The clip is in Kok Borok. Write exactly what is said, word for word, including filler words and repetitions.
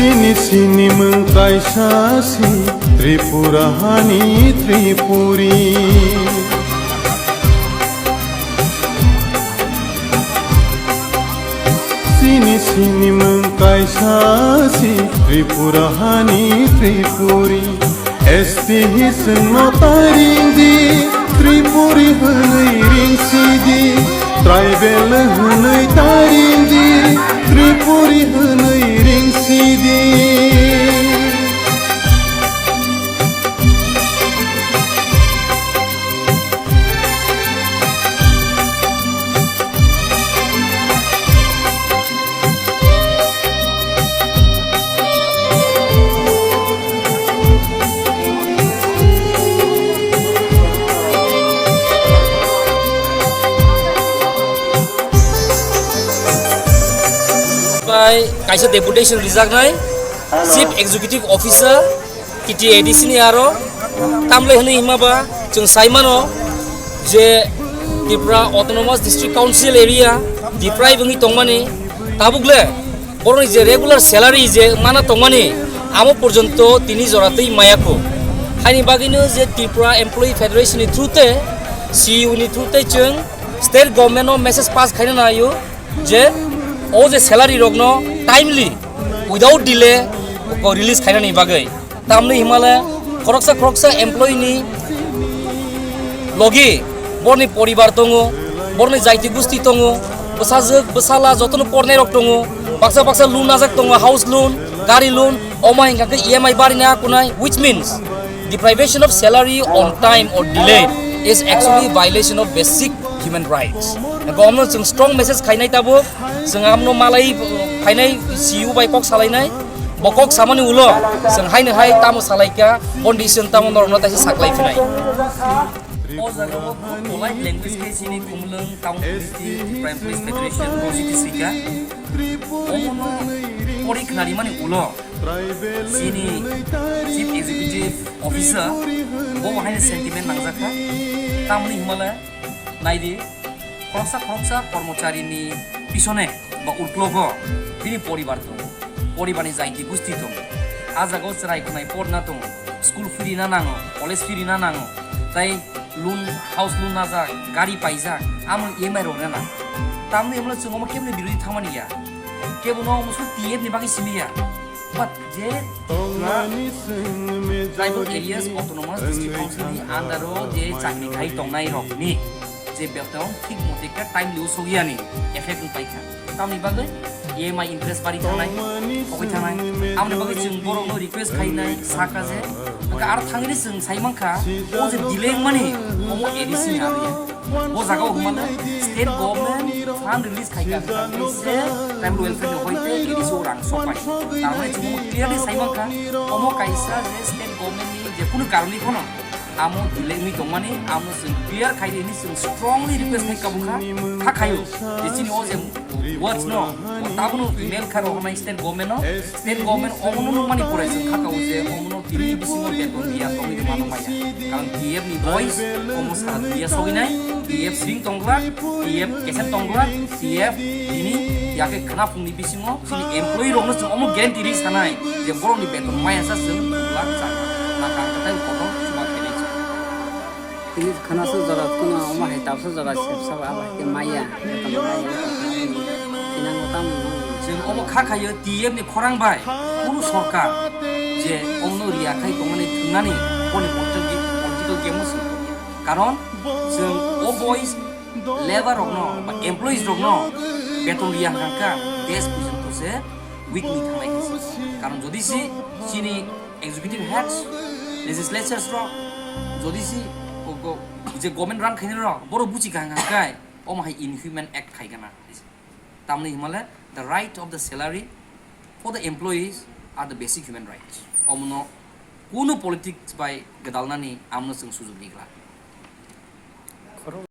Chini sinimung kaisa si Tripura hani Tripuri. Chini sinimung kaisa si Tripura hani Tripuri. S T hi chwngno taring di, Tripuri hwnwi ring si di. Tribal hwnwi taring di, Tripuri hwnwi ring si di. Bai kaisa deputation rijaknai Chief Executive Officer T T A D C ni aro tamle hwnwi hima ba chwng sai mano je Tripura Autonomous District Council area deprive wngwi tongmani tabuk le borokni je regular salary je mana tongmani amo porjonto tini jora twi maya kho. Haini bagwino je Tripura Employee Federation ni through te C E O ni through te chwng state government no message pass khaina naio je o je salary rokno timely without delay ko release khainani bagwi. Tamni himale khoroksa khoroksa employee ni logi borni poribar tongo, borni jaiti gusti tongo, bwsajwk bwsala jotono pornai rok tongo, baksa baksa loan najak tongo, house loan, gari loan, oma hingka khe E M I barina kunai, which means deprivation of salary on time or delay is actually violation of basic human rights. Gomno chwng strong message khainai tabuk, chwng amno malai phainai C E O bai kok salainai, bo kok samani ulo chwng haino hai tamo salaikha, condition tamo norokno taisa saklai phinai. O jaga o polite language khe chini Khumulwng town committee, Tripura Employees Federation, O C T C ka. Omono pori khnarimani ulo chini Chief Executive Officer bo haino sentiment nangjakha. Tamni himale naidi, khoroksa khoroksa kormocharini pisone ba uklogo bini poribar tongo, poribarni jaiti gusti tongo. A jagao chwrai khwnai porna tongo, school phirina nango, college phirina nango, tai loan, house loan najak, gari paijak, amoni E M I rok rena. Tamni himle chwng omo keboni birodhi thangmani ya, kebono omo su T F ni bagwi simi ya. But je tribal areas autonomous district council ni under o je chakri khai tongnai rok ni je beton thik mote khe time liu sogyani effect wng paikha. Tamni bagwi E M I interest bari thangnai, hokoi thangnai. Amni bagwi chwng borokno request khainai, saka je, hwnkhe aro thangwi chwng sai mankha, o je delay wngmani, omo A D C ni area. Bo jaga o hwnmano state government fund release khai kha, hwnka khe se tribal welfare ni hoi tei A D C o rang sok pai. Tar mani chwng clearly sai mankha, omo kaisa je state government ni je kunu karoni phano amo delay wngwi tongmani, amo chwng clear khai di hwnwi chwng strongly request khai kabukha, kha khaio je chini o je words no, bo tabukno email kha rohornai state government no, state government omono nukmani pore chwng kha kao je omono tini bisingo beton riya tongwi tongma nukmaya. Karon T F ni voice omo sara dunia soginai, T F sring tongglak, T F kesen tongglak, T F tini yakhe khwna phungni bisingo chini employee rokno chwng omo guarantee ri sanai je borokni beton maya sa chwng lakh chakha, lakh ang katai kotor chuba khainai chwng. Tini khwnaso jora khwna omo hai tabso jora sepsa ba abo hai khe maya, beton maya, beton maya. Tini ang tamo. Chwng omo kha khaio T F ni khorang bai kunu sorkar je omno riya khai tongmani thwngnani boni political ge-, political game o se. Karon chwng o boys labour rokno ba employees rokno beton riya hwnkha kha desh porjonto se weak ni thangnai khe se. Karon jodi si chini executive heads, legislatures rok jodi si o go-, je government run khainai rok borok buchi kha hwnkha khe omo hai inhuman act khai gana. Tamni himale the right of the salary for the employees are the basic human rights. Omono kunu politics bai gwdalnani amno chwng sujugni glak.